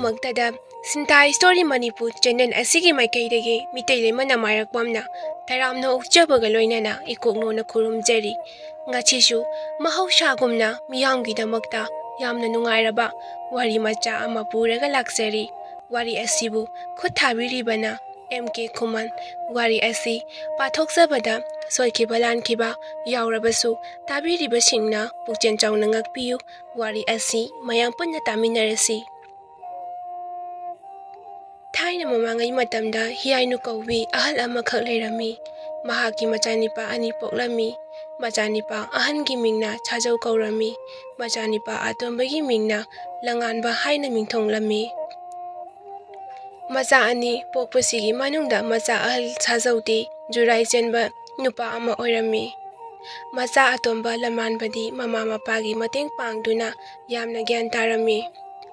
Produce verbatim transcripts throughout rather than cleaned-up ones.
ꯃꯛꯇꯗ ꯁꯤꯟꯊꯥ story Manipur channel ꯑꯁꯤꯒꯤ ꯃꯥꯏꯀꯩꯗꯒꯤ ꯃꯤꯇꯩ ꯂꯩꯃ ꯅꯃꯥꯏꯔꯛꯄꯝꯅ ꯇꯔꯥꯝꯅ ꯑꯣꯛꯆꯕꯒ ꯂꯣꯏꯅꯅ ꯏꯀꯣꯛꯅꯣꯅ ꯈꯨꯔꯨꯝꯖꯔꯤ꯫ ꯉꯁꯤꯁꯨ ꯃꯍꯧꯁꯥꯒꯨꯝꯅ ꯃꯤꯌꯥꯝꯒꯤꯗꯃꯛꯇ ꯌꯥꯝꯅ ꯅꯨꯡꯉꯥꯏꯔꯕ ꯋꯥꯔꯤ ꯃꯆꯥ ꯑꯃ ꯄꯨꯔꯒ ꯂꯥꯛꯆꯔꯤ꯫ ꯋꯥꯔꯤ ꯑꯁꯤꯕꯨ ꯈꯨꯠ ꯊꯥꯕꯤꯔꯤꯕꯅ ꯑꯦꯝ ꯀꯦ ꯈꯨꯃꯟ꯫ ꯋꯥꯔꯤ ꯑꯁꯤ ꯄꯥꯊꯣꯛꯆꯕꯗ ꯁꯣꯏꯈꯤꯕ ꯂꯥꯟꯈꯤꯕ ꯌꯥꯎꯔꯕꯁꯨ ꯇꯥꯕꯤꯔꯤꯕꯁꯤꯡꯅ ꯄꯨꯛꯆꯦꯜ ꯆꯥꯎꯅ ꯉꯥꯛꯄꯤꯌꯨ꯫ ꯋꯥꯔꯤ ꯑꯁꯤ ꯃꯌꯥꯝ ꯄꯨꯟꯅ ꯇꯥꯃꯤꯟꯅꯔꯁꯤ꯫ ꯊꯥꯏꯅ ꯃꯃꯥꯡꯉꯩ ꯃꯇꯝꯗ ꯍꯤꯌꯥꯏꯅꯨ ꯀꯧꯕꯤ ꯑꯍꯜ ꯑꯃꯈꯛ ꯂꯩꯔꯝꯃꯤ꯫ ꯃꯍꯥꯛꯀꯤ ꯃꯆꯥꯅꯤꯄꯥ ꯑꯅꯤ ꯄꯣꯛꯂꯝꯃꯤ꯫ ꯃꯆꯥꯅꯤꯄꯥ ꯑꯍꯟꯒꯤ ꯃꯤꯡꯅ ꯁꯥꯖꯧ ꯀꯧꯔꯝꯃꯤ꯫ ꯃꯆꯥꯅꯤꯄꯥ ꯑꯇꯣꯝꯕꯒꯤ ꯃꯤꯡꯅ ꯂꯉꯥꯟꯕ ꯍꯥꯏꯅ ꯃꯤꯡꯊꯣꯡꯂꯝꯃꯤ꯫ ꯃꯆꯥ ꯑꯅꯤ ꯄꯣꯛꯄꯁꯤꯒꯤ ꯃꯅꯨꯡꯗ ꯃꯆꯥ ꯑꯍꯜ ꯁꯥꯖꯧꯗꯤ ꯖꯨꯔꯥꯏ ꯆꯦꯟꯕ ꯅꯨꯄꯥ ꯑꯃ ꯑꯣꯏꯔꯝꯃꯤ꯫ ꯃꯆꯥ ꯑꯇꯣꯝꯕ ꯂꯃꯥꯟꯕꯗꯤ ꯃꯃꯥ ꯃꯄꯥꯒꯤ ꯃꯇꯦꯡ ꯄꯥꯡꯗꯨꯅ ꯌꯥꯝꯅ ꯒ꯭ꯌꯥꯟ ꯇꯥꯔꯝꯃꯤ꯫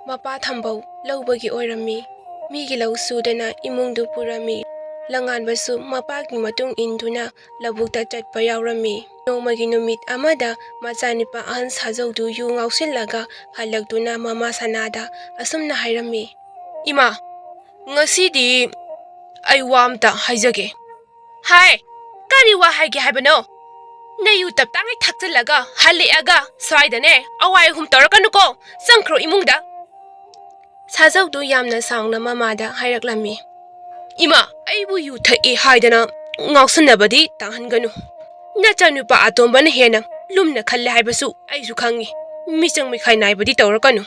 ꯃꯄꯥ ꯊꯝꯕꯧ ꯂꯧꯕꯒꯤ ꯑꯣꯏꯔꯝꯃꯤ꯫ ꯃꯤꯒꯤ ꯂꯧ ꯁꯨꯗꯅ ꯏꯃꯨꯡꯗꯨ ꯄꯨꯔꯝꯃꯤ꯫ ꯂꯉꯥꯟꯕꯁꯨ ꯃꯄꯥꯒꯤ ꯃꯇꯨꯡ ꯏꯟꯗꯨꯅ ꯂꯧꯕꯨꯛꯇ ꯆꯠꯄ ꯌꯥꯎꯔꯝꯃꯤ꯫ ꯅꯣꯡꯃꯒꯤ ꯅꯨꯃꯤꯠ ꯑꯃꯗ ꯃꯆꯥꯅꯤꯄꯥ ꯑꯍꯟ ꯁꯥꯖꯧꯗꯨ ꯌꯨ ꯉꯥꯎꯁꯤꯜꯂꯒ ꯍꯜꯂꯛꯇꯨꯅ ꯃꯃꯥ ꯁꯅꯥꯗ ꯑꯁꯨꯝꯅ ꯍꯥꯏꯔꯝꯃꯤ, "ꯏꯃꯥ, ꯉꯁꯤꯗꯤ ꯑꯩ ꯋꯥ ꯑꯝꯇ ꯍꯥꯏꯖꯒꯦ꯫ ꯍꯥꯏ, ꯀꯔꯤ ꯋꯥ ꯍꯥꯏꯒꯦ ꯍꯥꯏꯕꯅꯣ? ꯅꯌꯨ ꯇꯞꯇꯥꯉꯩ ꯊꯛꯆꯜꯂꯒ ꯍꯜꯂꯛꯑꯒ ꯁ꯭ꯋꯥꯏꯗꯅꯦ ꯑꯋꯥꯏ ꯑꯍꯨꯝ ꯇꯧꯔꯛꯀꯅꯨꯀꯣ꯫ ꯆꯪꯈ꯭ꯔꯣ ꯏꯃꯨꯡꯗ꯫" ꯁꯥꯖꯧꯗꯨ ꯌꯥꯝꯅ ꯁꯥꯎꯅ ꯃꯃꯥꯗ ꯍꯥꯏꯔꯛꯂꯝꯃꯤ꯫ "ꯏꯃꯥ, ꯑꯩꯕꯨ ꯌꯨ ꯊꯛꯏ ꯍꯥꯏꯗꯅ ꯉꯥꯎꯁꯟꯅꯕꯗꯤ ꯇꯥꯍꯟꯒꯅꯨ꯫ ꯅꯆꯥꯅꯨꯄꯥ ꯑꯇꯣꯝꯕꯅ ꯍꯦꯟꯅ ꯂꯨꯝꯅ ꯈꯜꯂꯦ ꯍꯥꯏꯕꯁꯨ ꯑꯩꯁꯨ ꯈꯪꯉꯤ꯫ ꯃꯤꯆꯪ ꯃꯤꯈꯥꯏ ꯅꯥꯏꯕꯗꯤ ꯇꯧꯔꯛꯀꯅꯨ꯫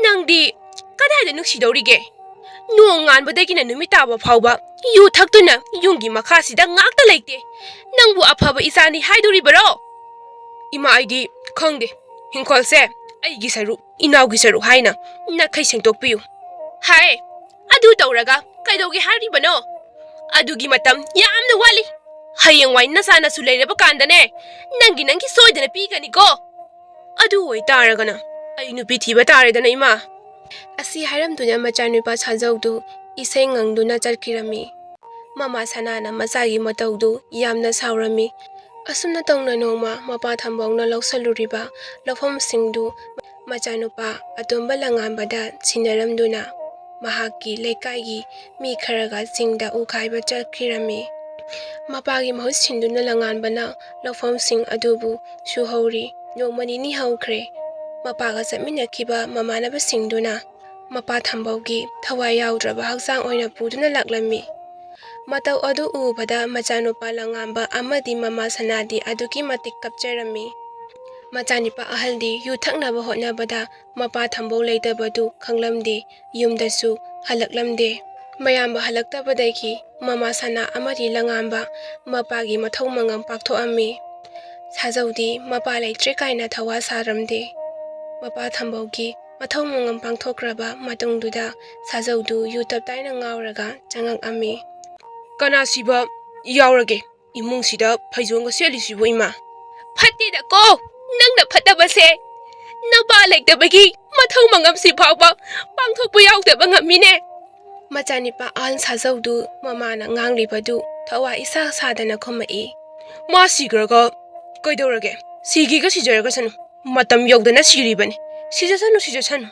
ꯅꯪꯗꯤ ꯀꯗꯥꯏꯗ ꯅꯨꯡꯁꯤꯗꯧꯔꯤꯒꯦ? ꯅꯣꯡ ꯉꯥꯟꯕꯗꯒꯤꯅ ꯅꯨꯃꯤꯠ ꯇꯥꯕ ꯐꯥꯎꯕ ꯌꯨ ꯊꯛꯇꯨꯅ ꯌꯨꯝꯒꯤ ꯃꯈꯥꯁꯤꯗ ꯉꯥꯛꯇ ꯂꯩꯇꯦ꯫ ꯅꯪꯕꯨ ꯑꯐꯕ ꯏꯆꯥꯅꯤ ꯍꯥꯏꯗꯣꯔꯤꯕꯔꯣ?" "ꯏꯃꯥ, ꯑꯩꯗꯤ ꯈꯪꯗꯦ꯫ ꯍꯤꯡꯈꯣꯜꯁꯦ ꯑꯩꯒꯤ ꯁꯔꯨꯛ, ꯏꯅꯥꯎꯒꯤ ꯁꯔꯨꯛ ꯍꯥꯏꯅ ꯅꯥꯈꯩ ꯁꯦꯡꯗꯣꯛꯄꯤꯌꯨ꯫ ꯍꯥꯏ, ꯑꯗꯨ ꯇꯧꯔꯒ ꯀꯩꯗꯧꯒꯦ ꯍꯥꯏꯔꯤꯕꯅꯣ? ꯑꯗꯨꯒꯤ ꯃꯇꯝ ꯌꯥꯝꯅ ꯋꯥꯠꯂꯤ꯫ ꯍꯌꯦꯡꯋꯥꯏ ꯅꯆꯥ ꯅꯁꯨ ꯂꯩꯔꯕ ꯀꯥꯟꯗꯅꯦ, ꯅꯪꯒꯤ ꯅꯪꯒꯤ ꯁꯣꯏꯗꯅ ꯄꯤꯒꯅꯤꯀꯣ꯫ ꯑꯗꯨ ꯑꯣꯏꯇꯥꯔꯒꯅ ꯑꯩ ꯅꯨꯄꯤ ꯊꯤꯕ ꯇꯥꯔꯦꯗꯅ, ꯏꯃꯥ꯫" ꯑꯁꯤ ꯍꯥꯏꯔꯝꯗꯨꯅ ꯃꯆꯥꯅꯨꯄꯥ ꯁꯥꯖꯧꯗꯨ ꯏꯁꯩ ꯉꯪꯗꯨꯅ ꯆꯠꯈꯤꯔꯝꯃꯤ꯫ ꯃꯃꯥ ꯁꯅꯥꯅ ꯃꯆꯥꯒꯤ ꯃꯇꯧꯗꯨ ꯌꯥꯝꯅ ꯁꯥꯎꯔꯝꯃꯤ꯫ ꯑꯁꯨꯝꯅ ꯇꯧꯅ ꯅꯣꯡꯃ ꯃꯄꯥ ꯊꯝꯕꯧꯅ ꯂꯧꯁꯜꯂꯨꯔꯤꯕ ꯂꯧꯐꯝꯁꯤꯡꯗꯨ ꯃꯆꯥꯅꯨꯄꯥ ꯑꯇꯣꯝꯕ ꯂꯉꯥꯟꯕꯗ ꯁꯤꯟꯅꯔꯝꯗꯨꯅ ꯃꯍꯥꯛꯀꯤ ꯂꯩꯀꯥꯏꯒꯤ ꯃꯤ ꯈꯔꯒ ꯆꯤꯡꯗ ꯎ ꯈꯥꯏꯕ ꯆꯠꯈꯤꯔꯝꯃꯤ꯫ ꯃꯄꯥꯒꯤ ꯃꯍꯨꯠ ꯁꯤꯟꯗꯨꯅ ꯂꯉꯥꯟꯕꯅ ꯂꯧꯐꯝꯁꯤꯡ ꯑꯗꯨꯕꯨ ꯁꯨꯍꯧꯔꯤ꯫ ꯅꯣꯡꯃ ꯅꯤꯅꯤ ꯍꯧꯈ꯭ꯔꯦ꯫ ꯃꯄꯥꯒ ꯆꯠꯃꯤꯟꯅꯈꯤꯕ ꯃꯃꯥꯟꯅꯕꯁꯤꯡꯗꯨꯅ ꯃꯄꯥ ꯊꯝꯕꯧꯒꯤ ꯊꯋꯥꯏ ꯌꯥꯎꯗ꯭ꯔꯕ ꯍꯛꯆꯥꯡ ꯑꯣꯏꯅ ꯄꯨꯗꯨꯅ ꯂꯥꯛꯂꯝꯃꯤ꯫ ꯃꯇꯧ ꯑꯗꯨ ꯎꯕꯗ ꯃꯆꯥꯅꯨꯄꯥ ꯂꯉꯥꯟꯕ ꯑꯃꯗꯤ ꯃꯃꯥ ꯁꯅꯥꯗꯤ ꯑꯗꯨꯛꯀꯤ ꯃꯇꯤꯛ ꯀꯞꯆꯔꯝꯃꯤ꯫ ꯃꯆꯥꯅꯨꯄꯥ ꯑꯍꯜꯗꯤ ꯌꯨ ꯊꯛꯅꯕ ꯍꯣꯠꯅꯕꯗ ꯃꯄꯥ ꯊꯝꯕꯧ ꯂꯩꯇꯕꯗꯨ ꯈꯪꯂꯝꯗꯦ꯫ ꯌꯨꯝꯗꯁꯨ ꯍꯜꯂꯛꯂꯝꯗꯦ꯫ ꯃꯌꯥꯝꯕ ꯍꯜꯂꯛꯇꯕꯗꯒꯤ ꯃꯃꯥ ꯁꯅꯥ ꯑꯃꯗꯤ ꯂꯉꯥꯟꯕ ꯃꯄꯥꯒꯤ ꯃꯊꯧ ꯃꯉꯝ ꯄꯥꯡꯊꯣꯛꯑꯝꯃꯤ꯫ ꯁꯥꯖꯧꯗꯤ ꯃꯄꯥ ꯂꯩꯇ꯭ꯔꯦ ꯀꯥꯏꯅ ꯊꯋꯥ ꯁꯥꯔꯝꯗꯦ꯫ ꯃꯄꯥ ꯊꯝꯕꯧꯒꯤ ꯃꯊꯧ ꯃꯉꯝ ꯄꯥꯡꯊꯣꯛꯈ꯭ꯔꯕ ꯃꯇꯨꯡꯗꯨꯗ ꯁꯥꯖꯧꯗꯨ ꯌꯨ ꯇꯞꯇꯥꯏꯅ ꯉꯥꯎꯔꯒ ꯆꯪꯉꯛꯑꯝꯃꯤ꯫ "ꯀꯅꯥ ꯁꯤꯕ ꯌꯥꯎꯔꯒꯦ ꯏꯃꯨꯡꯁꯤꯗ ꯐꯩꯖꯣꯝꯒ ꯁꯦꯠꯂꯤꯁꯤꯕꯨ, ꯏꯃꯥ?" "ꯐꯠꯇꯦꯗꯀꯣ, ꯅꯪꯅ ꯐꯠꯇꯕꯁꯦ꯫ ꯅꯄꯥ ꯂꯩꯇꯕꯒꯤ ꯃꯊꯧ ꯃꯉꯝꯁꯤ ꯐꯥꯎꯕ ꯄꯥꯡꯊꯣꯛꯄ ꯌꯥꯎꯗꯕ ꯉꯝꯃꯤꯅꯦ꯫" ꯃꯆꯥꯅꯤꯄꯥ ꯑꯍꯜ ꯁꯥꯖꯧꯗꯨ ꯃꯃꯥꯅ ꯉꯥꯡꯂꯤꯕꯗꯨ ꯊꯋꯥ ꯏꯁꯥ ꯁꯥꯗꯅ ꯈꯨꯝꯃꯛꯏ꯫ "ꯃꯥ ꯁꯤꯈ꯭ꯔꯒ ꯀꯩꯗꯧꯔꯒꯦ? ꯁꯤꯒꯦꯒ ꯁꯤꯖꯔꯒꯁꯅꯨ꯫ ꯃꯇꯝ ꯌꯧꯗꯅ ꯁꯤꯔꯤꯕꯅꯤ꯫ ꯁꯤꯖꯁꯅꯨ, ꯁꯤꯖꯁꯅꯨ꯫"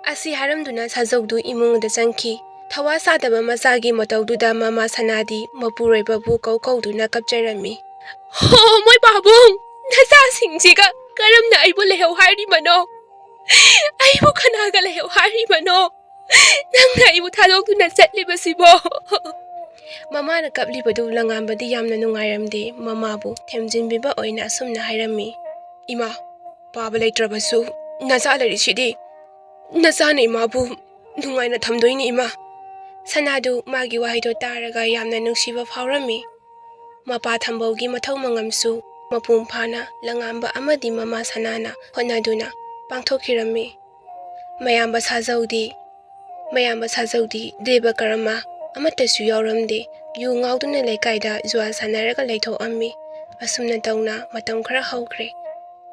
ꯑꯁꯤ ꯍꯥꯏꯔꯝꯗꯨꯅ ꯁꯥꯖꯧꯗꯨ ꯏꯃꯨꯡꯗ ꯆꯪꯈꯤ꯫ ꯊꯋꯥ ꯁꯥꯗꯕ ꯃꯆꯥꯒꯤ ꯃꯇꯧꯗꯨꯗ ꯃꯃꯥ ꯁꯅꯥꯗꯤ ꯃꯄꯨꯔꯣꯏꯕꯕꯨ ꯀꯧ ꯀꯧꯗꯨꯅ ꯀꯞꯆꯔꯝꯃꯤ꯫ "ꯍꯣ, ꯃꯣꯏ ꯄꯥꯕꯨꯡ, ꯅꯆꯥꯁꯤꯡꯁꯤꯒ ꯀꯔꯝꯅ ꯑꯩꯕꯨ ꯂꯩꯍꯧ ꯍꯥꯏꯔꯤꯕꯅꯣ? ꯑꯩꯕꯨ ꯀꯅꯥꯒ ꯂꯩꯍꯧ ꯍꯥꯏꯔꯤꯕꯅꯣ? ꯅꯪꯅ ꯑꯩꯕꯨ ꯊꯥꯗꯣꯛꯇꯨꯅ ꯆꯠꯂꯤꯕꯁꯤꯕꯣ?" ꯃꯃꯥꯅ ꯀꯞꯂꯤꯕꯗꯨ ꯂꯉꯥꯟꯕꯗꯤ ꯌꯥꯝꯅ ꯅꯨꯡꯉꯥꯏꯔꯝꯗꯦ꯫ ꯃꯃꯥꯕꯨ ꯊꯦꯝꯖꯤꯟꯕꯤꯕ ꯑꯣꯏꯅ ꯑꯁꯨꯝꯅ ꯍꯥꯏꯔꯝꯃꯤ꯫ "ꯏꯃꯥ, ꯄꯥꯕ ꯂꯩꯇ꯭ꯔꯕꯁꯨ ꯅꯆꯥ ꯂꯩꯔꯤꯁꯤꯗꯤ꯫ ꯅꯆꯥꯅ ꯏꯃꯥꯕꯨ ꯅꯨꯡꯉꯥꯏꯅ ꯊꯝꯗꯣꯏꯅꯤ, ꯏꯃꯥ꯫" ꯁꯅꯥꯗꯨ ꯃꯥꯒꯤ ꯋꯥꯍꯩꯗꯣ ꯇꯥꯔꯒ ꯌꯥꯝꯅ ꯅꯨꯡꯁꯤꯕ ꯐꯥꯎꯔꯝꯃꯤ꯫ ꯃꯄꯥ ꯊꯝꯕꯧꯒꯤ ꯃꯊꯧ ꯃꯉꯝꯁꯨ ꯃꯄꯨꯡ ꯐꯥꯅ ꯂꯉꯥꯟꯕ ꯑꯃꯗꯤ ꯃꯃꯥ ꯁꯅꯥꯅ ꯍꯣꯠꯅꯗꯨꯅ ꯄꯥꯡꯊꯣꯛꯈꯤꯔꯝꯃꯤ꯫ ꯃꯌꯥꯝꯕ ꯁꯥꯖꯧꯗꯤ, ꯃꯌꯥꯝꯕ ꯁꯥꯖꯧꯗꯤ ꯗꯦꯕ ꯀꯔꯃ ꯑꯃꯠꯇꯁꯨ ꯌꯥꯎꯔꯝꯗꯦ꯫ ꯌꯨ ꯉꯥꯎꯗꯨꯅ ꯂꯩꯀꯥꯏꯗ ꯖꯨꯋꯥ ꯁꯥꯟꯅꯔꯒ ꯂꯩꯊꯣꯛꯑꯝꯃꯤ꯫ ꯑꯁꯨꯝꯅ ꯇꯧꯅ ꯃꯇꯝ ꯈꯔ ꯍꯧꯈ꯭ꯔꯦ꯫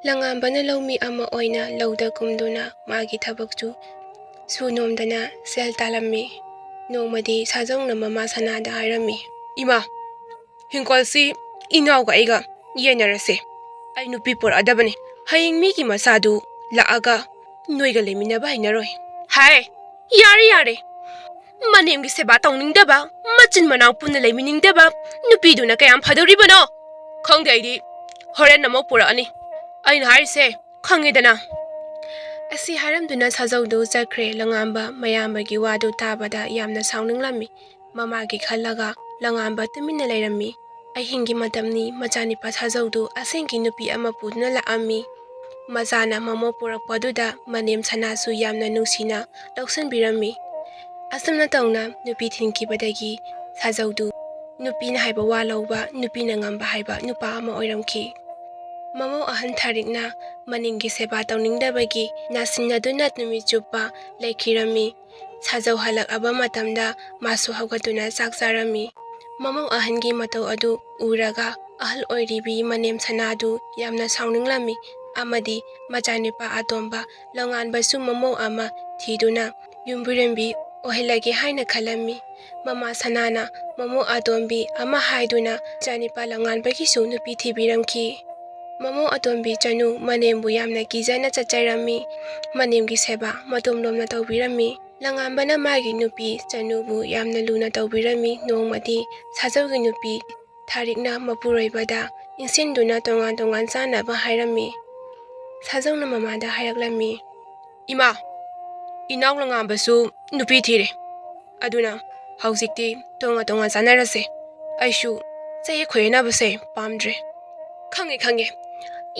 ꯂꯉꯥꯟꯕꯅ ꯂꯧꯃꯤ ꯑꯃ ꯑꯣꯏꯅ ꯂꯧꯗ ꯀꯨꯝꯗꯨꯅ ꯃꯥꯒꯤ ꯊꯕꯛꯁꯨ ꯁꯨ ꯅꯣꯝꯗꯅ ꯁꯦꯜ ꯇꯥꯜꯂꯝꯃꯤ꯫ ꯅꯣꯡꯃꯗꯤ ꯁꯥꯖꯧꯅ ꯃꯃꯥ ꯁꯅꯥꯗ ꯍꯥꯏꯔꯝꯃꯤ, "ꯏꯃꯥ, ꯍꯤꯡꯈꯣꯜꯁꯤ ꯏꯅꯥꯎꯒ ꯑꯩꯒ ꯌꯦꯟꯅꯔꯁꯦ꯫ ꯑꯩ ꯅꯨꯄꯤ ꯄꯣꯔꯛꯑꯗꯕꯅꯤ꯫ ꯍꯌꯦꯡ ꯃꯤꯒꯤ ꯃꯆꯥꯗꯨ ꯂꯥꯛꯑꯒ ꯅꯣꯏꯒ ꯂꯩꯃꯤꯟꯅꯕ ꯍꯩꯅꯔꯣꯏ꯫" "ꯍꯥꯏ, "ꯌꯥꯔꯦ, ꯌꯥꯔꯦ꯫ ꯃꯅꯦꯝꯒꯤ ꯁꯦꯕꯥ ꯇꯧꯅꯤꯡꯗꯕ, ꯃꯆꯤꯟ ꯃꯅꯥꯎ ꯄꯨꯟꯅ ꯂꯩꯃꯤꯟꯅꯤꯡꯗꯕ ꯅꯨꯄꯤꯗꯨꯅ ꯀꯌꯥꯝ ꯐꯗꯧꯔꯤꯕꯅꯣ? ꯈꯪꯗꯦ ꯑꯩꯗꯤ꯫ ꯍꯣꯔꯦꯟ ꯑꯃꯨꯛ ꯄꯨꯔꯛꯑꯅꯤ꯫ ꯑꯩꯅ ꯍꯥꯏꯔꯤꯁꯦ ꯈꯪꯉꯦꯗꯅ꯫" ꯑꯁꯤ ꯍꯥꯏꯔꯝꯗꯨꯅ ꯁꯥꯖꯧꯗꯨ ꯆꯠꯈ꯭ꯔꯦ꯫ ꯂꯉꯥꯟꯕ ꯃꯌꯥꯝꯕꯒꯤ ꯋꯥꯗꯨ ꯇꯥꯕꯗ ꯌꯥꯝꯅ ꯁꯥꯎꯅꯤꯡꯂꯝꯃꯤ꯫ ꯃꯃꯥꯒꯤ ꯈꯜꯂꯒ ꯂꯉꯥꯟꯕ ꯇꯨꯃꯤꯟꯅ ꯂꯩꯔꯝꯃꯤ꯫ ꯑꯍꯤꯡꯒꯤ ꯃꯇꯝꯅꯤ꯫ ꯃꯆꯥꯅꯤꯄꯥ ꯁꯥꯖꯧꯗꯨ ꯑꯁꯦꯡꯒꯤ ꯅꯨꯄꯤ ꯑꯃ ꯄꯨꯗꯨꯅ ꯂꯥꯛꯑꯝꯃꯤ꯫ ꯃꯆꯥꯅ ꯃꯃꯧ ꯄꯨꯔꯛꯄꯗꯨꯗ ꯃꯅꯦꯝ ꯁꯅꯥꯁꯨ ꯌꯥꯝꯅ ꯅꯨꯡꯁꯤꯅ ꯂꯧꯁꯤꯟꯕꯤꯔꯝꯃꯤ꯫ ꯑꯁꯨꯝꯅ ꯇꯧꯅ ꯅꯨꯄꯤ ꯊꯤꯟꯈꯤꯕꯗꯒꯤ ꯁꯥꯖꯧꯗꯨ ꯅꯨꯄꯤꯅ ꯍꯥꯏꯕ ꯋꯥ ꯂꯧꯕ, ꯅꯨꯄꯤꯅ ꯉꯝꯕ ꯍꯥꯏꯕ ꯅꯨꯄꯥ ꯑꯃ ꯑꯣꯏꯔꯝꯈꯤ꯫ ꯃꯃꯧ ꯑꯍꯟ ꯊꯥꯔꯤꯛꯅ ꯃꯅꯦꯝꯒꯤ ꯁꯦꯕꯥ ꯇꯧꯅꯤꯡꯗꯕꯒꯤ ꯅꯥꯁꯤꯟꯅꯗꯨꯅ ꯅꯨꯃꯤꯠ ꯆꯨꯞꯄ ꯂꯩꯈꯤꯔꯝꯃꯤ꯫ ꯁꯥꯖꯧ ꯍꯜꯂꯛꯂꯕ ꯃꯇꯝꯗ ꯃꯥꯁꯨ ꯍꯧꯒꯠꯇꯨꯅ ꯆꯥꯛ ꯆꯥꯔꯝꯃꯤ꯫ ꯃꯃꯧ ꯑꯍꯟꯒꯤ ꯃꯇꯧ ꯑꯗꯨ ꯎꯔꯒ ꯑꯍꯜ ꯑꯣꯏꯔꯤꯕꯤ ꯃꯅꯦꯝ ꯁꯅꯥꯗꯨ ꯌꯥꯝꯅ ꯁꯥꯎꯅꯤꯡꯂꯝꯃꯤ ꯑꯃꯗꯤ ꯃꯆꯥꯅꯨꯄꯥ ꯑꯇꯣꯝꯕ ꯂꯣꯉꯥꯟꯕꯁꯨ ꯃꯃꯧ ꯑꯃ ꯊꯤꯗꯨꯅ ꯌꯨꯝꯕꯨꯔꯦꯝꯕꯤ ꯑꯣꯏꯍꯜꯂꯒꯦ ꯍꯥꯏꯅ ꯈꯜꯂꯝꯃꯤ꯫ ꯃꯃꯥ ꯁꯅꯥꯅ ꯃꯃꯧ ꯑꯇꯣꯝꯕꯤ ꯑꯃ ꯍꯥꯏꯗꯨꯅ ꯃꯆꯥꯅꯨꯄꯥ ꯂꯣꯉꯥꯟꯕꯒꯤꯁꯨ ꯅꯨꯄꯤ ꯊꯤꯕꯤꯔꯝꯈꯤ꯫ ꯃꯃꯧ ꯑꯇꯣꯝꯕꯤ ꯆꯅꯨ ꯃꯅꯦꯝꯕꯨ ꯌꯥꯝꯅ ꯀꯤꯖꯅ ꯆꯠꯆꯔꯝꯃꯤ꯫ ꯃꯅꯦꯝꯒꯤ ꯁꯦꯕꯥ ꯃꯇꯣꯝ ꯂꯣꯝꯅ ꯇꯧꯕꯤꯔꯝꯃꯤ꯫ ꯂꯉꯥꯟꯕꯅ ꯃꯥꯒꯤ ꯅꯨꯄꯤ ꯆꯅꯨꯕꯨ ꯌꯥꯝꯅ ꯂꯨꯅ ꯇꯧꯕꯤꯔꯝꯃꯤ꯫ ꯅꯣꯡꯃꯗꯤ ꯁꯥꯖꯧꯒꯤ ꯅꯨꯄꯤ ꯊꯥꯔꯤꯛꯅ ꯃꯄꯨꯔꯣꯏꯕꯗ ꯏꯟꯁꯤꯟꯗꯨꯅ ꯇꯣꯉꯥꯟ ꯇꯣꯉꯥꯟ ꯆꯥꯅꯕ ꯍꯥꯏꯔꯝꯃꯤ꯫ ꯁꯥꯖꯧꯅ ꯃꯃꯥꯗ ꯍꯥꯏꯔꯛꯂꯝꯃꯤ, "ꯏꯃꯥ, ꯏꯅꯥꯎ ꯂꯉꯥꯟꯕꯁꯨ ꯅꯨꯄꯤ ꯊꯤꯔꯦ꯫ ꯑꯗꯨꯅ ꯍꯧꯖꯤꯛꯇꯤ ꯇꯣꯉꯥꯟ ꯇꯣꯉꯥꯟ ꯆꯥꯅꯔꯁꯦ꯫ ꯑꯩꯁꯨ ꯆꯌꯦꯠ ꯈꯣꯏꯌꯦꯠꯅꯕꯁꯦ ꯄꯥꯝꯗ꯭ꯔꯦ꯫" "ꯈꯪꯉꯦ, ꯈꯪꯉꯦ꯫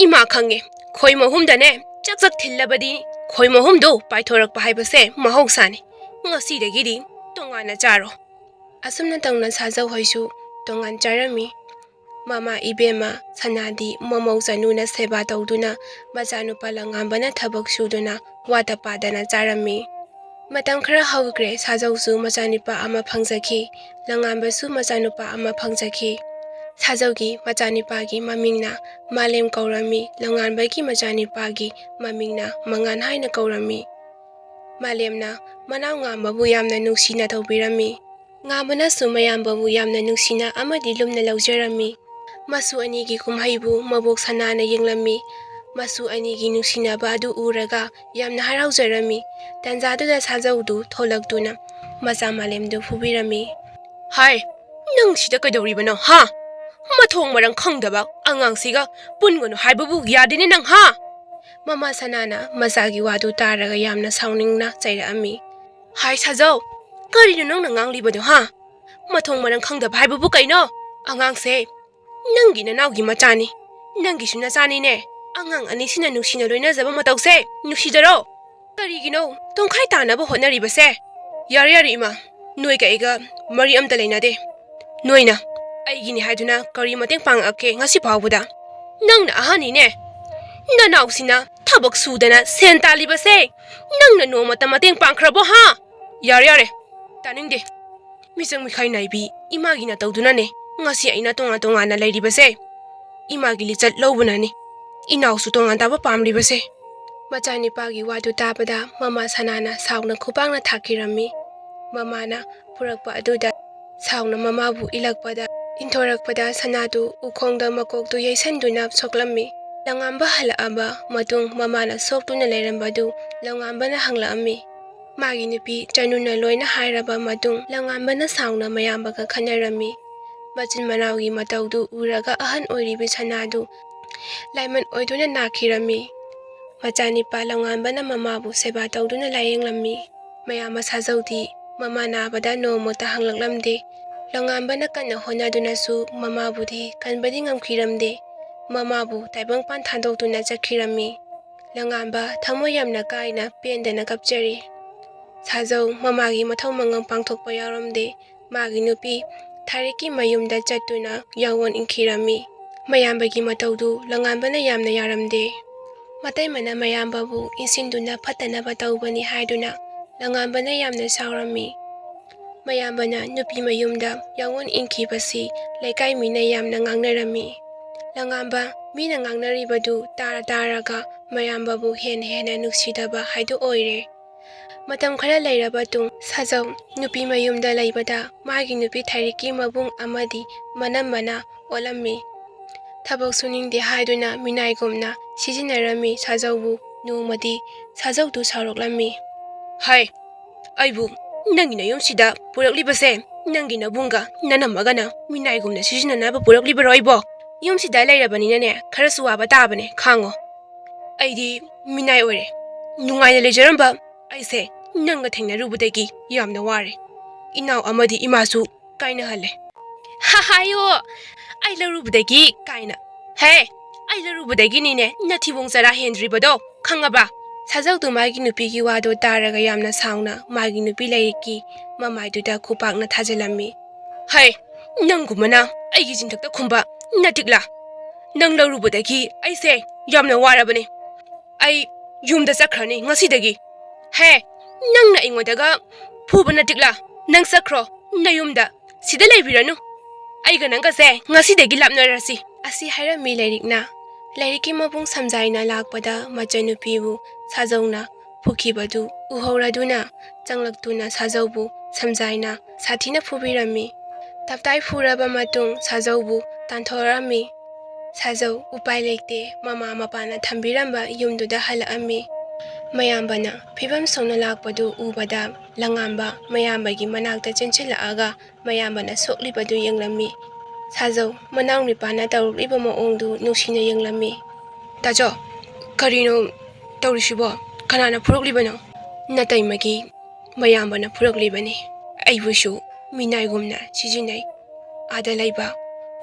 ꯏꯃꯥ ꯈꯪꯉꯦ꯫ ꯈꯣꯏ ꯃꯍꯨꯝꯗꯅꯦ ꯆꯥꯛ ꯆꯥꯛ ꯊꯤꯜꯂꯕꯗꯤ ꯈꯣꯏ ꯃꯍꯨꯝꯗꯣ ꯄꯥꯏꯊꯣꯔꯛꯄ ꯍꯥꯏꯕꯁꯦ ꯃꯍꯧꯁꯥꯅꯤ꯫ ꯉꯁꯤꯗꯒꯤꯗꯤ ꯇꯣꯉꯥꯟꯅ ꯆꯥꯔꯣ꯫" ꯑꯁꯨꯝꯅ ꯇꯧꯅ ꯁꯥꯖꯧ ꯍꯣꯏꯁꯨ ꯇꯣꯉꯥꯟ ꯆꯥꯔꯝꯃꯤ꯫ ꯃꯃꯥ ꯏꯕꯦꯝꯃ ꯁꯅꯥꯗꯤ ꯃꯃꯧ ꯆꯅꯨꯅ ꯁꯦꯕꯥ ꯇꯧꯗꯨꯅ ꯃꯆꯥꯅꯨꯄꯥ ꯂꯉꯥꯟꯕꯅ ꯊꯕꯛ ꯁꯨꯗꯨꯅ ꯋꯥꯗ ꯄꯥꯗꯅ ꯆꯥꯔꯝꯃꯤ꯫ ꯃꯇꯝ ꯈꯔ ꯍꯧꯈ꯭ꯔꯦ, ꯁꯥꯖꯧꯁꯨ ꯃꯆꯥꯅꯨꯄꯥ ꯑꯃ ꯐꯪꯖꯈꯤ, ꯂꯉꯥꯟꯕꯁꯨ ꯃꯆꯥꯅꯨꯄꯥ ꯑꯃ ꯐꯪꯖꯈꯤ꯫ ꯁꯥꯖꯧꯒꯤ ꯃꯆꯥꯅꯨꯄꯥꯒꯤ ꯃꯃꯤꯡꯅ ꯃꯥꯂꯦꯝ ꯀꯧꯔꯝꯃꯤ, ꯂꯉꯥꯟꯕꯒꯤ ꯃꯆꯥꯅꯨꯄꯥꯒꯤ ꯃꯃꯤꯡꯅ ꯃꯉꯥꯟ ꯍꯥꯏꯅ ꯀꯧꯔꯝꯃꯤ꯫ ꯃꯥꯂꯦꯝꯅ ꯃꯅꯥꯎ ꯉꯥꯟꯕꯕꯨ ꯌꯥꯝꯅ ꯅꯨꯡꯁꯤꯅ ꯇꯧꯕꯤꯔꯝꯃꯤ꯫ ꯉꯥꯟꯕꯅꯁꯨ ꯃꯌꯥꯝꯕꯕꯨ ꯌꯥꯝꯅ ꯅꯨꯡꯁꯤꯅ ꯑꯃꯗꯤ ꯂꯨꯝꯅ ꯂꯧꯖꯔꯝꯃꯤ꯫ ꯃꯁꯨ ꯑꯅꯤꯒꯤ ꯀꯨꯝꯍꯩꯕꯨ ꯃꯕꯣꯛ ꯁꯅꯥꯅ ꯌꯦꯡꯂꯝꯃꯤ꯫ ꯃꯁꯨ ꯑꯅꯤꯒꯤ ꯅꯨꯡꯁꯤꯅꯕ ꯑꯗꯨ ꯎꯔꯒ ꯌꯥꯝꯅ ꯍꯔꯥꯎꯖꯔꯝꯃꯤ꯫ ꯇꯥꯟꯖꯥꯗꯨꯗ ꯁꯥꯖꯧꯗꯨ ꯊꯣꯛꯂꯛꯇꯨꯅ ꯃꯆꯥ ꯃꯥꯂꯦꯝꯗꯨ ꯐꯨꯕꯤꯔꯝꯃꯤ꯫ "ꯍꯥꯏ, ꯅꯪ ꯁꯤꯗ ꯀꯩꯗꯧꯔꯤꯕꯅꯣ, ꯍꯥ? ꯃꯊꯣꯡ ꯃꯔꯝ ꯈꯪꯗꯕ ꯑꯉꯥꯡꯁꯤꯒ ꯄꯨꯟꯒꯅꯨ ꯍꯥꯏꯕꯕꯨ ꯌꯥꯗꯦꯅꯦ ꯅꯪ, ꯍꯥ?" ꯃꯃꯥ ꯁꯅꯥꯅ ꯃꯆꯥꯒꯤ ꯋꯥꯗꯨ ꯇꯥꯔꯒ ꯌꯥꯝꯅ ꯁꯥꯎꯅꯤꯡꯅ ꯆꯩꯔꯛꯑꯝꯃꯤ꯫ "ꯍꯥꯏ ꯁꯥꯖꯧ, ꯀꯔꯤꯅꯣ ꯅꯪꯅ ꯉꯥꯡꯂꯤꯕꯗꯣ, ꯍꯥ? ꯃꯊꯣꯡ ꯃꯔꯝ ꯈꯪꯗꯕ ꯍꯥꯏꯕꯕꯨ ꯀꯩꯅꯣ? ꯑꯉꯥꯡꯁꯦ ꯅꯪꯒꯤ ꯅꯅꯥꯎꯒꯤ ꯃꯆꯥꯅꯤ, ꯅꯪꯒꯤꯁꯨ ꯅꯆꯥꯅꯤꯅꯦ꯫ ꯑꯉꯥꯡ ꯑꯅꯤꯁꯤꯅ ꯅꯨꯡꯁꯤꯅ ꯂꯣꯏꯅꯖꯕ ꯃꯇꯧꯁꯦ ꯅꯨꯡꯁꯤꯗꯔꯣ? ꯀꯔꯤꯒꯤꯅꯣ ꯇꯣꯡꯈꯥꯏ ꯇꯥꯅꯕ ꯍꯣꯠꯅꯔꯤꯕꯁꯦ?" "ꯌꯥꯔꯦ, ꯌꯥꯔꯦ ꯏꯃꯥ, ꯅꯣꯏꯒ ꯑꯩꯒ ꯃꯔꯤ ꯑꯝꯇ ꯂꯩꯅꯗꯦ꯫ ꯅꯣꯏꯅ ꯑꯩꯒꯤꯅꯤ ꯍꯥꯏꯗꯨꯅ ꯀꯔꯤ ꯃꯇꯦꯡ ꯄꯥꯡꯉꯛꯀꯦ ꯉꯁꯤ ꯐꯥꯎꯕꯗ? ꯅꯪꯅ ꯑꯍꯟꯅꯤꯅꯦ꯫ ꯅꯅꯥꯎꯁꯤꯅ ꯊꯕꯛ ꯁꯨꯗꯅ ꯁꯦꯟ ꯇꯥꯜꯂꯤꯕꯁꯦ ꯅꯪꯅ ꯅꯣꯡꯃꯇ ꯃꯇꯦꯡ ꯄꯥꯡꯈ꯭ꯔꯕꯣ, ꯍꯥ? ꯌꯥꯔꯦ, ꯌꯥꯔꯦ, ꯇꯥꯅꯤꯡꯗꯦ꯫ ꯃꯤꯆꯪ ꯃꯤꯈꯥꯏ ꯅꯥꯏꯕꯤ ꯏꯃꯥꯒꯤ ꯅꯇꯧꯗꯨꯅꯅꯦ ꯉꯁꯤ ꯑꯩꯅ ꯇꯣꯉꯥꯟ ꯇꯣꯉꯥꯟꯅ ꯂꯩꯔꯤꯕꯁꯦ꯫ ꯏꯃꯥꯒꯤ ꯂꯤꯆꯠ ꯂꯧꯕꯅꯅꯤ ꯏꯅꯥꯎꯁꯨ ꯇꯣꯉꯥꯟ ꯇꯥꯕ ꯄꯥꯝꯂꯤꯕꯁꯦ꯫" ꯃꯆꯥꯅꯤꯄꯥꯒꯤ ꯋꯥꯗꯨ ꯇꯥꯕꯗ ꯃꯃꯥ ꯁꯅꯥꯅ ꯁꯥꯎꯅ ꯈꯨꯄꯥꯛꯅ ꯊꯥꯈꯤꯔꯝꯃꯤ꯫ ꯃꯃꯥꯅ ꯐꯨꯔꯛꯄ ꯑꯗꯨꯗ ꯁꯥꯎꯅ ꯃꯃꯥꯕꯨ ꯏꯜꯂꯛꯄꯗ, ꯏꯟꯊꯣꯔꯛꯄꯗ ꯁꯅꯥꯗꯨ ꯎꯈꯣꯡꯗ ꯃꯀꯣꯛꯇꯨ ꯌꯩꯁꯟꯗꯨꯅ ꯁꯣꯛꯂꯝꯃꯤ꯫ ꯂꯪꯉꯥꯝꯕ ꯍꯜꯂꯛꯑꯕ ꯃꯇꯨꯡ ꯃꯃꯥꯅ ꯁꯣꯛꯇꯨꯅ ꯂꯩꯔꯝꯕꯗꯨ ꯂꯪꯉꯥꯝꯕꯅ ꯍꯪꯂꯛꯑꯝꯃꯤ꯫ ꯃꯥꯒꯤ ꯅꯨꯄꯤ ꯆꯅꯨꯅ ꯂꯣꯏꯅ ꯍꯥꯏꯔꯕ ꯃꯇꯨꯡ ꯂꯪꯉꯥꯝꯕꯅ ꯁꯥꯎꯅ ꯃꯌꯥꯝꯕꯒ ꯈꯠꯅꯔꯝꯃꯤ꯫ ꯃꯆꯤꯟ ꯃꯅꯥꯎꯒꯤ ꯃꯇꯧꯗꯨ ꯎꯔꯒ ꯑꯍꯟ ꯑꯣꯏꯔꯤꯕꯤ ꯁꯅꯥꯗꯨ ꯂꯥꯏꯃꯟ ꯑꯣꯏꯗꯨꯅ ꯅꯥꯈꯤꯔꯝꯃꯤ꯫ ꯃꯆꯥꯅꯤꯄꯥ ꯂꯪꯉꯥꯝꯕꯅ ꯃꯃꯥꯕꯨ ꯁꯦꯕꯥ ꯇꯧꯗꯨꯅ ꯂꯥꯌꯦꯡꯂꯝꯃꯤ꯫ ꯃꯌꯥꯝꯕ ꯁꯥꯖꯧꯗꯤ ꯃꯃꯥ ꯅꯥꯕꯗ ꯅꯣꯡꯃꯇ ꯍꯪꯂꯛꯂꯝꯗꯦ꯫ ꯂꯪꯉꯥꯝꯕꯅ ꯀꯟꯅ ꯍꯣꯠꯅꯗꯨꯅꯁꯨ ꯃꯃꯥꯕꯨꯗꯤ ꯀꯟꯕꯗꯤ ꯉꯝꯈꯤꯔꯝꯗꯦ꯫ ꯃꯃꯥꯕꯨ ꯇꯥꯏꯕꯪꯄꯥꯟ ꯊꯥꯗꯣꯛꯇꯨꯅ ꯆꯠꯈꯤꯔꯝꯃꯤ꯫ ꯂꯪꯉꯥꯝꯕ ꯊꯃꯣꯏ ꯌꯥꯝꯅ ꯀꯥꯏꯅ ꯄꯦꯟꯗꯅ ꯀꯞꯆꯔꯤ꯫ ꯁꯥꯖꯧ ꯃꯃꯥꯒꯤ ꯃꯊꯧ ꯃꯉꯝ ꯄꯥꯡꯊꯣꯛꯄ ꯌꯥꯎꯔꯝꯗꯦ꯫ ꯃꯥꯒꯤ ꯅꯨꯄꯤ ꯊꯥꯔꯤꯛꯀꯤ ꯃꯌꯨꯝꯗ ꯆꯠꯇꯨꯅ ꯌꯥꯑꯣꯟ ꯏꯟꯈꯤꯔꯝꯃꯤ꯫ ꯃꯌꯥꯝꯕꯒꯤ ꯃꯇꯧꯗꯨ ꯂꯪꯉꯥꯝꯕꯅ ꯌꯥꯝꯅ ꯌꯥꯔꯝꯗꯦ꯫ ꯃꯇꯩꯃꯅ ꯃꯌꯥꯝꯕꯕꯨ ꯏꯟꯁꯤꯟꯗꯨꯅ ꯐꯠꯇꯅꯕ ꯇꯧꯕꯅꯤ ꯍꯥꯏꯗꯨꯅ ꯂꯪꯉꯥꯝꯕꯅ ꯌꯥꯝꯅ ꯁꯥꯎꯔꯝꯃꯤ꯫ ꯃꯌꯥꯝꯕꯅ ꯅꯨꯄꯤ ꯃꯌꯨꯝꯗ ꯌꯥꯑꯣꯟ ꯏꯟꯈꯤꯕꯁꯤ ꯂꯩꯀꯥꯏ ꯃꯤꯅ ꯌꯥꯝꯅ ꯉꯥꯡꯅꯔꯝꯃꯤ꯫ ꯂꯪꯉꯥꯝꯕ ꯃꯤꯅ ꯉꯥꯡꯅꯔꯤꯕꯗꯨ ꯇꯥꯔ ꯇꯥꯔꯒ ꯃꯌꯥꯝꯕꯕꯨ ꯍꯦꯟꯅ ꯍꯦꯟꯅ ꯅꯨꯡꯁꯤꯗꯕ ꯍꯥꯏꯗꯨ ꯑꯣꯏꯔꯦ꯫ ꯃꯇꯝ ꯈꯔ ꯂꯩꯔꯕ ꯇꯨꯡ ꯁꯥꯖꯧ ꯅꯨꯄꯤ ꯃꯌꯨꯝꯗ ꯂꯩꯕꯗ ꯃꯥꯒꯤ ꯅꯨꯄꯤ ꯊꯥꯔꯤꯛꯀꯤ ꯃꯕꯨꯡ ꯑꯃꯗꯤ ꯃꯅꯝꯃꯅ ꯑꯣꯜꯂꯝꯃꯤ꯫ ꯊꯕꯛ ꯁꯨꯅꯤꯡꯗꯦ ꯍꯥꯏꯗꯨꯅ ꯃꯤꯅꯥꯏꯒꯨꯝꯅ ꯁꯤꯖꯤꯟꯅꯔꯝꯃꯤ ꯁꯥꯖꯧꯕꯨ꯫ ꯅꯣꯡꯃꯗꯤ ꯁꯥꯖꯧꯗꯨ ꯁꯥꯎꯔꯛꯂꯝꯃꯤ꯫ "ꯍꯥꯏ, ꯑꯩꯕꯨ ꯅꯪꯒꯤ ꯅꯌꯨꯝꯁꯤꯗ ꯄꯨꯔꯛꯂꯤꯕꯁꯦ ꯅꯪꯒꯤ ꯅꯕꯨꯡꯒ ꯅꯅꯝꯃꯒꯅ ꯃꯤꯅꯥꯏꯒꯨꯝꯅ ꯁꯤꯖꯤꯟꯅꯅꯕ ꯄꯨꯔꯛꯂꯤꯕꯔꯣ ꯑꯩꯕꯣ? ꯌꯨꯝꯁꯤꯗ ꯂꯩꯔꯕꯅꯤꯅꯅꯦ, ꯈꯔꯁꯨ ꯋꯥꯕ ꯇꯥꯕꯅꯦ, ꯈꯥꯡꯉꯣ꯫ ꯑꯩꯗꯤ ꯃꯤꯅꯥꯏ ꯑꯣꯏꯔꯦ, ꯅꯨꯡꯉꯥꯏꯅ ꯂꯩꯖꯔꯝꯕ ꯑꯩꯁꯦ ꯅꯪꯒ ꯊꯦꯡꯅꯔꯨꯕꯗꯒꯤ ꯌꯥꯝꯅ ꯋꯥꯔꯦ꯫ ꯏꯅꯥꯎ ꯑꯃꯗꯤ ꯏꯃꯥꯁꯨ ꯀꯥꯏꯅꯍꯜꯂꯦ꯫ ꯍꯥꯏꯌꯣ, ꯑꯩ ꯂꯧꯔꯨꯕꯗꯒꯤ ꯀꯥꯏꯅ꯫ ꯍꯦ, ꯑꯩ ꯂꯧꯔꯨꯕꯗꯒꯤꯅꯤꯅꯦ ꯅꯊꯤꯕꯣꯡ ꯆꯔꯥ ꯍꯦꯟꯗ꯭ꯔꯤꯕꯗꯣ, ꯈꯪꯉꯕ?" ꯁꯥꯖꯧꯗꯨ ꯃꯥꯒꯤ ꯅꯨꯄꯤꯒꯤ ꯋꯥꯗꯣ ꯇꯥꯔꯒ ꯌꯥꯝꯅ ꯁꯥꯎꯅ ꯃꯥꯒꯤ ꯅꯨꯄꯤ ꯂꯩꯔꯤꯛꯀꯤ ꯃꯃꯥꯏꯗꯨꯗ ꯈꯨꯄꯥꯛꯅ ꯊꯥꯖꯤꯜꯂꯝꯃꯤ꯫ "ꯍꯩ, ꯅꯪꯒꯨꯝꯕꯅ ꯑꯩꯒꯤ ꯆꯤꯟꯊꯛꯇ ꯈꯨꯝꯕ ꯅꯇꯤꯛꯂꯥ? ꯅꯪ ꯂꯧꯔꯨꯕꯗꯒꯤ ꯑꯩꯁꯦ ꯌꯥꯝꯅ ꯋꯥꯔꯕꯅꯦ꯫ ꯑꯩ ꯌꯨꯝꯗ ꯆꯠꯈ꯭ꯔꯅꯤ ꯉꯁꯤꯗꯒꯤ꯫ ꯍꯦ, ꯅꯪꯅ ꯑꯩꯉꯣꯟꯗꯒ ꯐꯨꯕ ꯅꯇꯤꯛꯂꯥ? ꯅꯪ ꯆꯠꯈ꯭ꯔꯣ ꯅꯌꯨꯝꯗ, ꯁꯤꯗ ꯂꯩꯕꯤꯔꯅꯨ꯫ ꯑꯩꯒ ꯅꯪꯒꯁꯦ ꯉꯁꯤꯗꯒꯤ ꯂꯥꯞꯅꯔꯁꯤ꯫" ꯑꯁꯤ ꯍꯥꯏꯔꯝꯃꯤ ꯂꯩꯔꯤꯛꯅ꯫ ꯂꯩꯔꯤꯛꯀꯤ ꯃꯕꯨꯡ ꯁꯝꯖꯥꯏꯅ ꯂꯥꯛꯄꯗ ꯃꯆꯟꯅꯨꯄꯤꯕꯨ ꯁꯥꯖꯧꯅ ꯐꯨꯈꯤꯕꯗꯨ ꯎꯍꯧꯔꯗꯨꯅ ꯆꯪꯂꯛꯇꯨꯅ ꯁꯥꯖꯧꯕꯨ ꯁꯝꯖꯥꯏꯅ ꯁꯥꯊꯤꯅ ꯐꯨꯕꯤꯔꯝꯃꯤ꯫ ꯇꯞꯇꯥꯏ ꯐꯨꯔꯕ ꯃꯇꯨꯡ ꯁꯥꯖꯧꯕꯨ ꯇꯥꯟꯊꯣꯔꯛꯑꯝꯃꯤ꯫ ꯁꯥꯖꯧ ꯎꯄꯥꯏ ꯂꯩꯇꯦ, ꯃꯃꯥ ꯃꯄꯥꯅ ꯊꯝꯕꯤꯔꯝꯕ ꯌꯨꯝꯗꯨꯗ ꯍꯜꯂꯛꯑꯝꯃꯤ꯫ ꯃꯌꯥꯝꯕꯅ ꯐꯤꯕꯝ ꯁꯣꯛꯅ ꯂꯥꯛꯄꯗꯨ ꯎꯕꯗ ꯂꯉꯥꯝꯕ ꯃꯌꯥꯝꯕꯒꯤ ꯃꯅꯥꯛꯇ ꯆꯦꯟꯁꯤꯜꯂꯛꯑꯒ ꯃꯌꯥꯝꯕꯅ ꯁꯣꯛꯂꯤꯕꯗꯨ ꯌꯦꯡꯂꯝꯃꯤ꯫ ꯁꯥꯖꯧ ꯃꯅꯥꯎ ꯅꯨꯄꯥꯅ ꯇꯧꯔꯛꯂꯤꯕ ꯃꯑꯣꯡꯗꯨ ꯅꯨꯡꯁꯤꯅ ꯌꯦꯡꯂꯝꯃꯤ꯫ "ꯇꯥꯆꯧ, ꯀꯔꯤꯅꯣ ꯇꯧꯔꯤꯁꯤꯕꯣ? ꯀꯅꯥꯅ ꯐꯨꯔꯛꯂꯤꯕꯅꯣ?" "ꯅꯇꯩꯃꯒꯤ ꯃꯌꯥꯝꯕꯅ ꯐꯨꯔꯛꯂꯤꯕꯅꯤ꯫ ꯑꯩꯕꯨꯁꯨ ꯃꯤꯅꯥꯏꯒꯨꯝꯅ ꯁꯤꯖꯤꯟꯅꯩ꯫ ꯑꯥꯗ ꯂꯩꯕ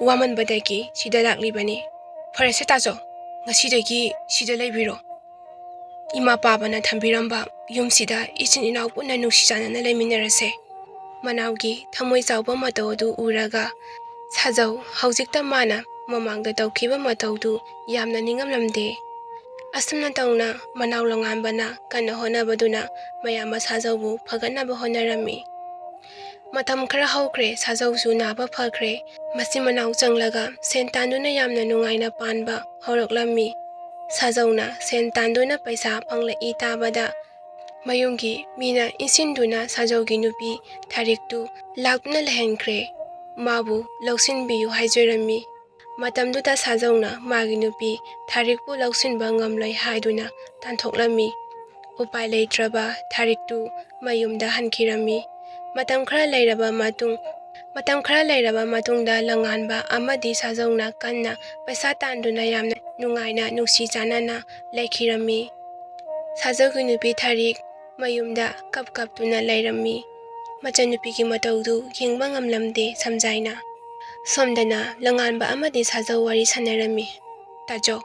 ꯋꯥꯃꯟꯕꯗꯒꯤ ꯁꯤꯗ ꯂꯥꯛꯂꯤꯕꯅꯤ꯫ ꯐꯔꯦꯁꯦ ꯇꯥꯆꯧ, ꯉꯁꯤꯗꯒꯤ ꯁꯤꯗ ꯂꯩꯕꯤꯔꯣ꯫ ꯏꯃꯥ ꯄꯥꯕꯅ ꯊꯝꯕꯤꯔꯝꯕ ꯌꯨꯝꯁꯤꯗ ꯏꯆꯤꯟ ꯏꯅꯥꯎ ꯄꯨꯟꯅ ꯅꯨꯡꯁꯤ ꯆꯥꯟꯅꯅ ꯂꯩꯃꯤꯟꯅꯔꯁꯦ꯫" ꯃꯅꯥꯎꯒꯤ ꯊꯃꯣꯏ ꯆꯥꯎꯕ ꯃꯇꯧ ꯑꯗꯨ ꯎꯔꯒ ꯁꯥꯖꯧ ꯍꯧꯖꯤꯛꯇ ꯃꯥꯅ ꯃꯃꯥꯡꯗ ꯇꯧꯈꯤꯕ ꯃꯇꯧꯗꯨ ꯌꯥꯝꯅ ꯅꯤꯡꯉꯝꯂꯝꯗꯦ꯫ ꯑꯁꯨꯝꯅ ꯇꯧꯅ ꯃꯅꯥꯎ ꯂꯉꯥꯟꯕꯅ ꯀꯟꯅ ꯍꯣꯠꯅꯕꯗꯨꯅ ꯃꯌꯥꯝꯕ ꯁꯥꯖꯧꯕꯨ ꯐꯒꯠꯅꯕ ꯍꯣꯠꯅꯔꯝꯃꯤ꯫ ꯃꯇꯝ ꯈꯔ ꯍꯧꯈ꯭ꯔꯦ, ꯁꯥꯖꯧꯁꯨ ꯅꯥꯕ ꯐꯈ꯭ꯔꯦ꯫ ꯃꯆꯤꯟ ꯃꯅꯥꯎ ꯆꯪꯂꯒ ꯁꯦꯟ ꯇꯥꯟꯗꯨꯅ ꯌꯥꯝꯅ ꯅꯨꯡꯉꯥꯏꯅ ꯄꯥꯟꯕ ꯍꯧꯔꯛꯂꯝꯃꯤ꯫ ꯁꯥꯖꯧꯅ ꯁꯦꯟ ꯇꯥꯟꯗꯨꯅ ꯄꯩꯁꯥ ꯐꯪꯂꯛꯏ ꯇꯥꯕꯗ ꯃꯌꯨꯝꯒꯤ ꯃꯤꯅ ꯏꯟꯁꯤꯟꯗꯨꯅ ꯁꯥꯖꯧꯒꯤ ꯅꯨꯄꯤ ꯊꯥꯔꯤꯛꯇꯨ ꯂꯥꯛꯇꯨꯅ ꯂꯩꯍꯟꯈ꯭ꯔꯦ꯫ ꯃꯥꯕꯨ ꯂꯧꯁꯤꯟꯕꯤꯌꯨ ꯍꯥꯏꯖꯔꯝꯃꯤ꯫ ꯃꯇꯝꯗꯨꯗ ꯁꯥꯖꯧꯅ ꯃꯥꯒꯤ ꯅꯨꯄꯤ ꯊꯥꯔꯤꯛꯄꯨ ꯂꯧꯁꯤꯟꯕ ꯉꯝꯂꯣꯏ ꯍꯥꯏꯗꯨꯅ ꯇꯥꯟꯊꯣꯛꯂꯝꯃꯤ꯫ ꯎꯄꯥꯏ ꯂꯩꯇ꯭ꯔꯕ ꯊꯥꯔꯤꯛꯇꯨ ꯃꯌꯨꯝꯗ ꯍꯟꯈꯤꯔꯝꯃꯤ꯫ ꯃꯇꯝ ꯈꯔ ꯂꯩꯔꯕ ꯃꯇꯨꯡ, ꯃꯇꯝ ꯈꯔ ꯂꯩꯔꯕ ꯃꯇꯨꯡꯗ ꯂꯪꯉꯥꯟꯕ ꯑꯃꯗꯤ ꯁꯥꯖꯧꯅ ꯀꯟꯅ ꯄꯩꯁꯥ ꯇꯥꯟꯗꯨꯅ ꯌꯥꯝꯅ ꯅꯨꯡꯉꯥꯏꯅ ꯅꯨꯡꯁꯤ ꯆꯥꯟꯅꯅ ꯂꯩꯈꯤꯔꯝꯃꯤ꯫ ꯁꯥꯖꯧꯒꯤ ꯅꯨꯄꯤ ꯊꯥꯔꯤꯛ ꯃꯌꯨꯝꯗ ꯀꯞ ꯀꯞꯇꯨꯅ ꯂꯩꯔꯝꯃꯤ꯫ ꯃꯆꯟꯅꯨꯄꯤꯒꯤ ꯃꯇꯧꯗꯨ ꯌꯦꯡꯕ ꯉꯝꯂꯝꯗꯦ ꯁꯝꯖꯥꯏꯅ꯫ ꯁꯣꯝꯗꯅ ꯂꯪꯉꯥꯟꯕ ꯑꯃꯗꯤ ꯁꯥꯖꯧ ꯋꯥꯔꯤ ꯁꯥꯟꯅꯔꯝꯃꯤ꯫ "ꯇꯥꯆꯧ,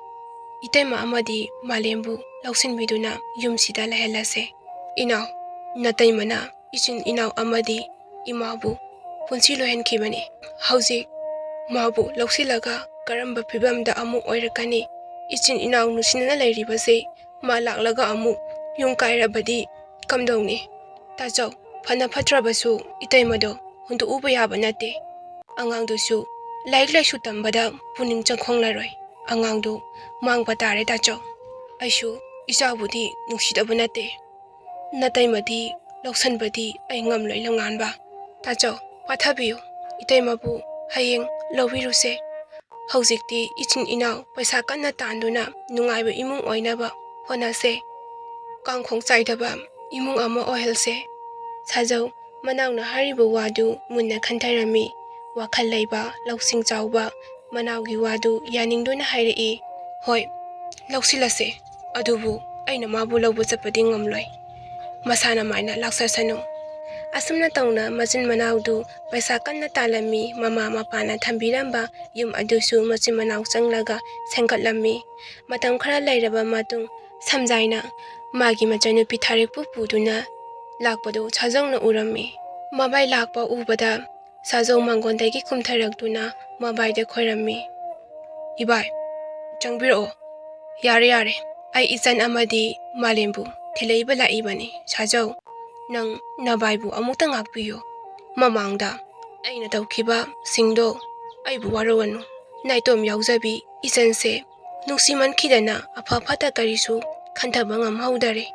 ꯏꯇꯩꯃ ꯑꯃꯗꯤ ꯃꯥꯂꯦꯝꯕꯨ ꯂꯧꯁꯤꯟꯕꯤꯗꯨꯅ ꯌꯨꯝꯁꯤꯗ ꯂꯩꯍꯜꯂꯁꯦ꯫ ꯏꯅꯥꯎ, ꯅꯇꯩꯃꯅ ꯏꯆꯤꯟ ꯏꯅꯥꯎ ꯑꯃꯗꯤ ꯏꯃꯥꯕꯨ ꯄꯨꯟꯁꯤ ꯂꯣꯏꯍꯟꯈꯤꯕꯅꯤ꯫ ꯍꯧꯖꯤꯛ ꯃꯥꯕꯨ ꯂꯧꯁꯤꯜꯂꯒ ꯀꯔꯝꯕ ꯐꯤꯕꯝꯗ ꯑꯃꯨꯛ ꯑꯣꯏꯔꯛꯀꯅꯤ? ꯏꯆꯤꯟ ꯏꯅꯥꯎ ꯅꯨꯡꯁꯤꯅꯅ ꯂꯩꯔꯤꯕꯁꯦ ꯃꯥ ꯂꯥꯛꯂꯒ ꯑꯃꯨꯛ ꯌꯨꯝ ꯀꯥꯏꯔꯕꯗꯤ ꯀꯝꯗꯧꯅꯤ? ꯇꯥꯆꯧ, ꯐꯅ ꯐꯠꯇ꯭ꯔꯕꯁꯨ ꯏꯇꯩꯃꯗꯣ ꯍꯨꯟꯗꯣꯛꯎꯕ ꯌꯥꯕ ꯅꯠꯇꯦ꯫ ꯑꯉꯥꯡꯗꯨꯁꯨ ꯂꯥꯏꯔꯤꯛ ꯂꯥꯏꯁꯨ ꯇꯝꯕꯗ ꯄꯨꯛꯅꯤꯡ ꯆꯪꯈꯣꯡꯂꯔꯣꯏ꯫ ꯑꯉꯥꯡꯗꯨ ꯃꯥꯡꯕ ꯇꯥꯔꯦ ꯇꯥꯆꯧ꯫ ꯑꯩꯁꯨ ꯏꯆꯥꯕꯨꯗꯤ ꯅꯨꯡꯁꯤꯗꯕ ꯅꯠꯇꯦ꯫ ꯅꯇꯩꯃꯗꯤ ꯂꯧꯁꯟꯕꯗꯤ ꯑꯩ ꯉꯝꯂꯣꯏ ꯂꯪꯉꯥꯟꯕ꯫ ꯇꯥꯆꯧ, ꯄꯥꯊꯕꯤꯌꯨ꯫ ꯏꯇꯩꯃꯕꯨ ꯍꯌꯦꯡ ꯂꯧꯕꯤꯔꯨꯁꯦ꯫ ꯍꯧꯖꯤꯛꯇꯤ ꯏꯆꯤꯟ ꯏꯅꯥꯎ ꯄꯩꯁꯥ ꯀꯟꯅ ꯇꯥꯟꯗꯨꯅ ꯅꯨꯡꯉꯥꯏꯕ ꯏꯃꯨꯡ ꯑꯣꯏꯅꯕ ꯍꯣꯠꯅꯁꯦ꯫ ꯀꯥꯡꯈꯣꯡ ꯆꯥꯏꯗꯕ ꯏꯃꯨꯡ ꯑꯃ ꯑꯣꯏꯍꯜꯁꯦ꯫" ꯁꯥꯖꯧ ꯃꯅꯥꯎꯅ ꯍꯥꯏꯔꯤꯕ ꯋꯥꯗꯨ ꯃꯨꯟꯅ ꯈꯟꯊꯔꯝꯃꯤ꯫ ꯋꯥꯈꯜ ꯂꯩꯕ, ꯂꯧꯁꯤꯡ ꯆꯥꯎꯕ ꯃꯅꯥꯎꯒꯤ ꯋꯥꯗꯨ ꯌꯥꯅꯤꯡꯗꯨꯅ ꯍꯥꯏꯔꯛꯏ, "ꯍꯣꯏ, ꯂꯧꯁꯤꯜꯂꯁꯦ꯫ ꯑꯗꯨꯕꯨ ꯑꯩꯅ ꯃꯥꯕꯨ ꯂꯧꯕ ꯆꯠꯄꯗꯤ ꯉꯝꯂꯣꯏ꯫ ꯃꯁꯥꯅ ꯃꯥꯏꯅ ꯂꯥꯛꯆꯁꯅꯨ꯫" ꯑꯁꯨꯝꯅ ꯇꯧꯅ ꯃꯆꯤꯟ ꯃꯅꯥꯎꯗꯨ ꯄꯩꯁꯥ ꯀꯟꯅ ꯇꯥꯜꯂꯝꯃꯤ꯫ ꯃꯃꯥ ꯃꯄꯥꯅ ꯊꯝꯕꯤꯔꯝꯕ ꯌꯨꯝ ꯑꯗꯨꯁꯨ ꯃꯆꯤꯟ ꯃꯅꯥꯎ ꯆꯪꯂꯒ ꯁꯦꯝꯒꯠꯂꯝꯃꯤ꯫ ꯃꯇꯝ ꯈꯔ ꯂꯩꯔꯕ ꯃꯇꯨꯡ ꯁꯝꯖꯥꯏꯅ ꯃꯥꯒꯤ ꯃꯆꯟꯅꯨꯄꯤ ꯊꯥꯔꯤꯛꯄꯨ ꯄꯨꯗꯨꯅ ꯂꯥꯛꯄꯗꯨ ꯁꯥꯖꯧꯅ ꯎꯔꯝꯃꯤ꯫ ꯃꯕꯥꯏ ꯂꯥꯛꯄ ꯎꯕꯗ ꯁꯥꯖꯧ ꯃꯥꯡꯒꯣꯟꯗꯒꯤ ꯀꯨꯝꯊꯔꯛꯇꯨꯅ ꯃꯕꯥꯏꯗ ꯈꯣꯏꯔꯝꯃꯤ꯫ "ꯏꯕꯥꯏ, ꯆꯪꯕꯤꯔꯛꯑꯣ꯫" "ꯌꯥꯔꯦ, ꯌꯥꯔꯦ, ꯑꯩ ꯏꯆꯟ ꯑꯃꯗꯤ ꯃꯥꯂꯦꯝꯕꯨ ꯊꯤꯜꯂꯛꯏꯕ ꯂꯥꯛꯏꯕꯅꯤ꯫ ꯁꯥꯖꯧ, ꯅꯪ ꯅꯕꯥꯏꯕꯨ ꯑꯃꯨꯛꯇ ꯉꯥꯛꯄꯤꯌꯨ꯫ ꯃꯃꯥꯡꯗ ꯑꯩꯅ ꯇꯧꯈꯤꯕꯁꯤꯡꯗꯣ ꯑꯩꯕꯨ ꯋꯥꯔꯧꯒꯅꯨ꯫ ꯅꯥꯏꯇꯣꯝ ꯌꯥꯎꯖꯕꯤ ꯏꯆꯟꯁꯦ ꯅꯨꯡꯁꯤꯃꯟꯈꯤꯗꯅ ꯑꯐ ꯐꯠꯇ ꯀꯔꯤꯁꯨ ꯈꯟꯊꯕ ꯉꯝꯍꯧꯗꯔꯦ꯫"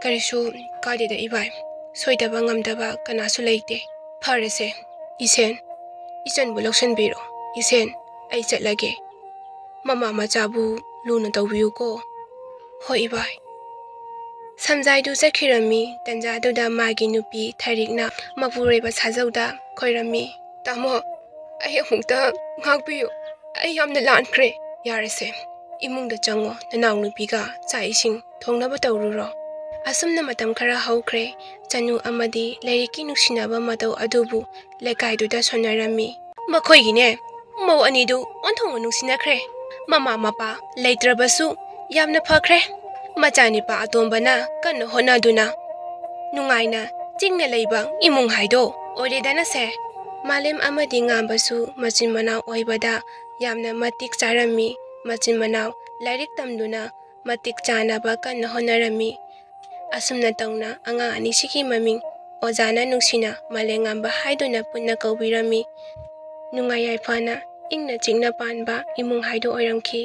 "ꯀꯔꯤꯁꯨ ꯀꯥꯏꯗꯦꯗ ꯏꯕꯥꯏ, ꯁꯣꯏꯗꯕ ꯉꯝꯗꯕ ꯀꯅꯥꯁꯨ ꯂꯩꯇꯦ꯫ ꯐꯔꯦꯁꯦ, ꯏꯁꯦꯟ, ꯏꯆꯟꯕꯨ ꯂꯧꯁꯤꯟꯕꯤꯔꯣ꯫ ꯏꯁꯦꯟ, ꯑꯩ ꯆꯠꯂꯒꯦ꯫ ꯃꯃꯥ ꯃꯆꯥꯕꯨ ꯂꯨꯅ ꯇꯧꯕꯤꯌꯨꯀꯣ꯫ ꯍꯣꯏ ꯏꯕꯥꯏ꯫ ꯁꯝꯖꯥꯏꯗꯨ ꯆꯠꯈꯤꯔꯝꯃꯤ꯫ ꯇꯟꯖꯥꯗꯨꯗ ꯃꯥꯒꯤ ꯅꯨꯄꯤ ꯊꯔꯤꯛꯅ ꯃꯄꯨꯔꯣꯏꯕ ꯁꯥꯖꯧꯗ ꯈꯣꯏꯔꯝꯃꯤ꯫ "ꯇꯥꯃꯣ, ꯑꯩ ꯑꯃꯨꯛꯇ ꯉꯥꯛꯄꯤꯌꯨ꯫ ꯑꯩ ꯌꯥꯝꯅ ꯂꯥꯟꯈ꯭ꯔꯦ꯫ ꯌꯥꯔꯦꯁꯦ, ꯏꯃꯨꯡꯗ ꯆꯪꯉꯣ, ꯅꯅꯥꯎꯅꯨꯄꯤꯒ ꯆꯥꯛ ꯏꯁꯤꯡ ꯊꯣꯡꯅꯕ ꯇꯧꯔꯨꯔꯣ"꯫ ꯑꯁꯨꯝꯅ ꯃꯇꯝ ꯈꯔ ꯍꯧꯈ꯭ꯔꯦ꯫ ꯆꯅꯨ ꯑꯃꯗꯤ ꯂꯥꯏꯔꯤꯛꯀꯤ ꯅꯨꯡꯁꯤꯅꯕ ꯃꯇꯧ ꯑꯗꯨꯕꯨ ꯂꯩꯀꯥꯏꯗꯨꯗ ꯁꯣꯟꯅꯔꯝꯃꯤ꯫ ꯃꯈꯣꯏꯒꯤꯅꯦ, ꯃꯧ ꯑꯅꯤꯗꯨ ꯑꯣꯟꯊꯣꯛꯅ ꯅꯨꯡꯁꯤꯅꯈ꯭ꯔꯦ꯫ ꯃꯃꯥ ꯃꯄꯥ ꯂꯩꯇ꯭ꯔꯕꯁꯨ ꯌꯥꯝꯅ ꯐꯈ꯭ꯔꯦ꯫ ꯃꯆꯥꯅꯤꯄꯥ ꯑꯇꯣꯝꯕꯅ ꯀꯟꯅ ꯍꯣꯠꯅꯗꯨꯅ ꯅꯨꯡꯉꯥꯏꯅ ꯆꯤꯡꯅ ꯂꯩꯕ ꯏꯃꯨꯡ ꯍꯥꯏꯗꯣ ꯑꯣꯏꯔꯦꯗꯅꯁꯦ꯫ ꯃꯥꯂꯦꯝ ꯑꯃꯗꯤ ꯉꯥꯝꯕꯁꯨ ꯃꯆꯤꯟ ꯃꯅꯥꯎ ꯑꯣꯏꯕꯗ ꯌꯥꯝꯅ ꯃꯇꯤꯛ ꯆꯥꯔꯝꯃꯤ꯫ ꯃꯆꯤꯟ ꯃꯅꯥꯎ ꯂꯥꯏꯔꯤꯛ ꯇꯝꯗꯨꯅ ꯃꯇꯤꯛ ꯆꯥꯅꯕ ꯀꯟꯅ ꯍꯣꯠꯅꯔꯝꯃꯤ꯫ ꯑꯁꯨꯝꯅ ꯇꯧꯅ ꯑꯉꯥꯡ ꯑꯅꯤꯁꯤꯒꯤ ꯃꯃꯤꯡ ꯑꯣꯖꯥꯅ ꯅꯨꯡꯁꯤꯅ ꯃꯥꯂꯦꯝꯉꯥꯟꯕ ꯍꯥꯏꯗꯨꯅ ꯄꯨꯟꯅ ꯀꯧꯕꯤꯔꯝꯃꯤ꯫ ꯅꯨꯡꯉꯥꯏ ꯌꯥꯏꯐꯅ ꯏꯪꯅ ꯆꯤꯛꯅ ꯄꯥꯟꯕ ꯏꯃꯨꯡ ꯍꯥꯏꯗꯨ ꯑꯣꯏꯔꯝꯈꯤ꯫